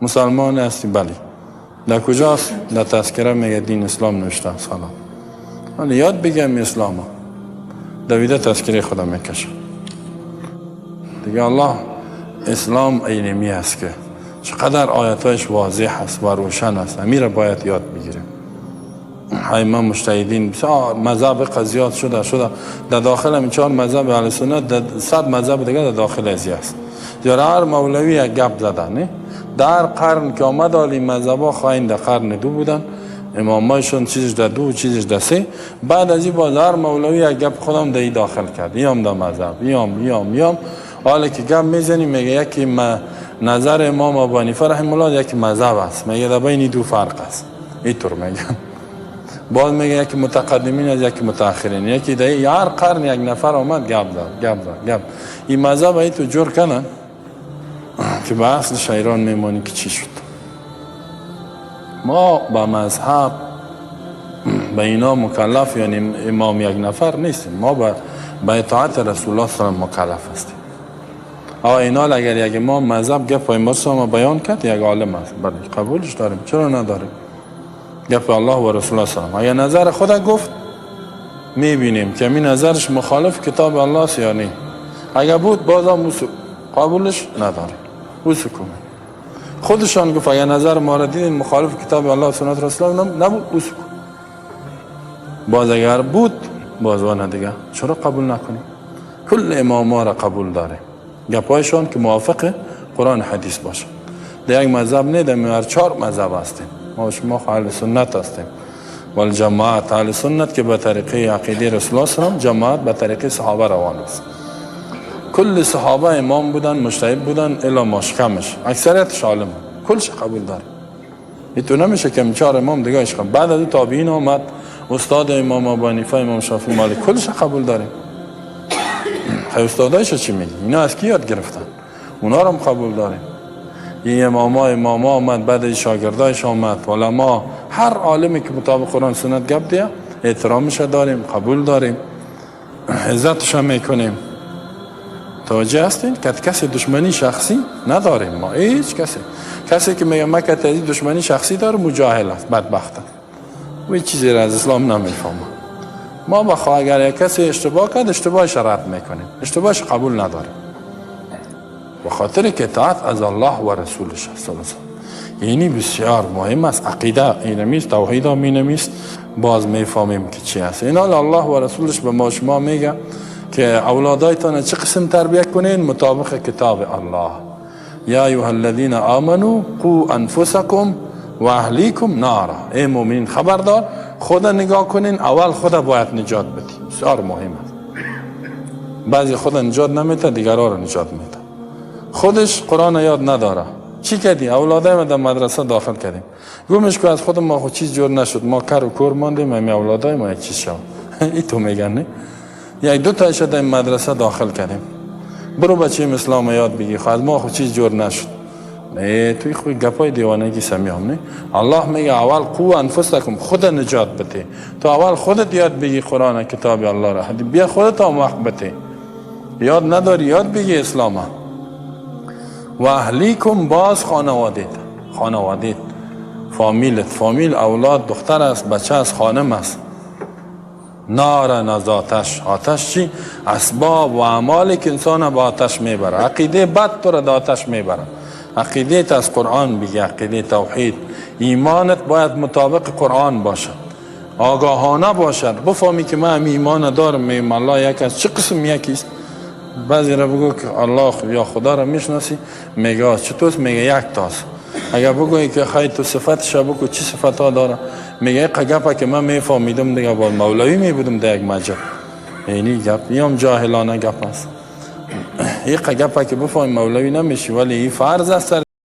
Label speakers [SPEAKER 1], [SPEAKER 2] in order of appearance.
[SPEAKER 1] مسلمان هستی؟ بله. در کجاست؟ در تذکره میگه دین اسلام نوشته است. حالا حالا یاد بگم اسلام دویده تذکره خدا میکشه دیگه. الله اسلام اینمی است که چقدر آیتایش واضح است و روشن است، امیر باید یاد بگیریم. های ما مجتهدین بسیار مذهب زیاد شده در داخل همین 4 مذهب اهل سنت در 100 مذهب دیگه در داخل ازی است. زیرا هر مولوی یک گپ زده نه در قرن که آمد عالی مذهبا خواهین در قرن 2 بودن، امامایشون چیزش در 2 چیزش در 3. بعد از این باز هر مولوی یک گپ خودم در داخل کرد، ایام در مذهب ایام. حالا که گپ میزنی میگه یکی نظر امام ابو حنیفه رحمه الله یکی مذهب است، میگه در بین دو فرق است. اینطور میگه. باز میگه یکی متقدمین از یکی متأخرین، یکی در هر قرن یک نفر آمد گپ زد گپ زد گپ. این مذهب ای تو جور کنن که به اصل شیران میمانی که چی شد. ما با مذهب به اینا مکلف، یعنی امام یک نفر نیستیم، ما به اطاعت رسول الله صلی الله علیه و مکلف هستیم. آقا اینا اگر یک امام مذهب گپ پیامبر صلی بیان کرد یک عالم است، بله قبولش داریم، چرا نداریم؟ گپ الله و رسول الله صلی الله علیه و اگر نظر خود گفت میبینیم که این نظرش مخالف کتاب الله است یا نه. اگر بود بازم قبولش نداریم، او سکوت. خودشان گفت اگر نظر ما را دیدین مخالف کتاب الله و سنت رسول الله نبود، او سکوت. باز اگر بود باز وانه دیگه چرا قبول نکنیم؟ کل امام ما را قبول داره، گپایشان که موافق قرآن حدیث باشه. در یک مذهب نه، در هر 4 مذهب هستیم. ما شما اهل سنت هستیم والجماعت. اهل سنت که به طریقه عقیده رسول الله صلی الله علیه و جماعت به طریقه صحابه روان است. کل صحابه امام بودن، مجتهد بودن، الا ماشکمش اکثریتش عالم، کلش قبول داره. ایتو نمیشه که 4 امام دیگه عشق. بعد از تابعین آمد، استاد امام ابو حنیفه، امام شافعی، مالک، کلش قبول داره. خیلی استادایش چی میگی؟ اینا از کی یاد گرفتن؟ اونا رو هم قبول داریم. این اماما آمد، بعد شاگردایش آمد، علما، هر عالمی که مطابق قرآن سنت گپ دیه احترامش داریم، قبول داریم، عزتش هم میکنیم. توجه هستین که کسی دشمنی شخصی نداریم ما، هیچ کسی. کسی که میگه من که دشمنی شخصی داره مجاهل است، بدبخت است، و هیچ چیزی را از اسلام نمیفهمه. ما بخواه اگر یک کسی اشتباه کرد اشتباهش رد میکنیم، اشتباهش قبول نداریم، به خاطر که اطاعت از الله و رسولش است. یعنی بسیار مهم است. عقیده اینمیست، توحید هم اینمیست. باز میفهمیم که چی است. اینا الله و رسولش به ما شما میگه که اولادایتان چه قسم تربیت کنین؟ مطابق کتاب الله. یا ایها الذین آمنوا قوا انفسکم و اهلیکم نارا. ای مؤمنین خبردار، خدا نگاه کنین، اول خدا باید نجات بدی. بسیار مهم است. بعضی خدا نجات نمیده، دیگرها رو نجات میده. خودش قرآن یاد نداره. چی کردی؟ اولادای ما در مدرسه داخل کردیم، گمش که از خود ما خود چیز جور نشد، ما کر و کور ماندیم، همین اولادای ما یک چیز شد. ای تو میگن نه؟ یک دو تا در مدرسه داخل کردیم، برو بچه اسلام یاد بگی، خود از ما خود چیز جور نشد. نه توی خود گپای دیوانگی سمیام نه. الله میگه اول قو انفسکم، خود نجات بده. تو اول خودت یاد بگی قرآن کتاب الله را، بیا خودت هم وقت بده. یاد نداری یاد بگی اسلام. و اهلیکم، باز خانوادت، خانوادت، فامیلت، فامیل اولاد، دختر است، بچه است، خانم است. نار از آتش. آتش چی؟ اسباب و اعمالی که انسان به آتش میبره. عقیده بد تو را به آتش میبره. عقیده از قرآن بگی، عقیده توحید، ایمانت باید مطابق قرآن باشد، آگاهانه باشد، بفهمی که من ایمان دارم، میگم الله یک است. چه قسم یکیست؟ بعضی را بگو که الله یا خدا را میشناسی، میگه چطور؟ میگه یک تاست. اگر بگویی که خیلی تو صفتش بگو چی صفت ها داره، میگه گپه که من میفهمیدم دیگه با مولوی میبودم در یک مجب. یعنی گپ یام جاهلانه گپ است. این گپه که بفهمی مولوی نمیشی، ولی این فرض است.